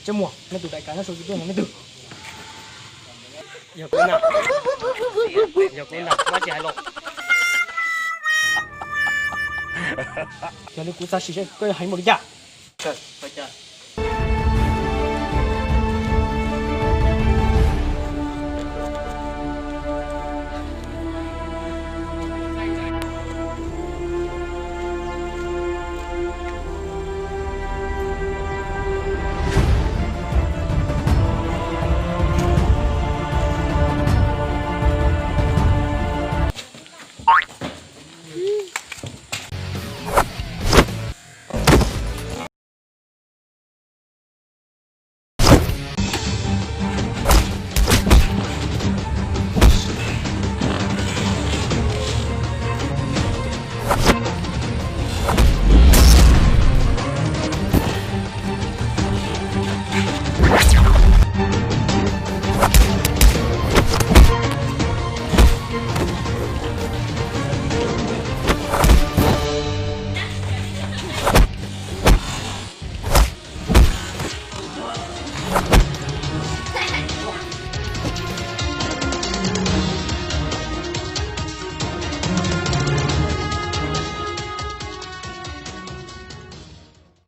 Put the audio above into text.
Tsis muaj, nej tus daim kav nyob saum YouTube no nej tus. Yog kuv na, yog kuv na, koj tsis hais los. Yog li kuv xav sim seb koj yuav hais npaum li cas.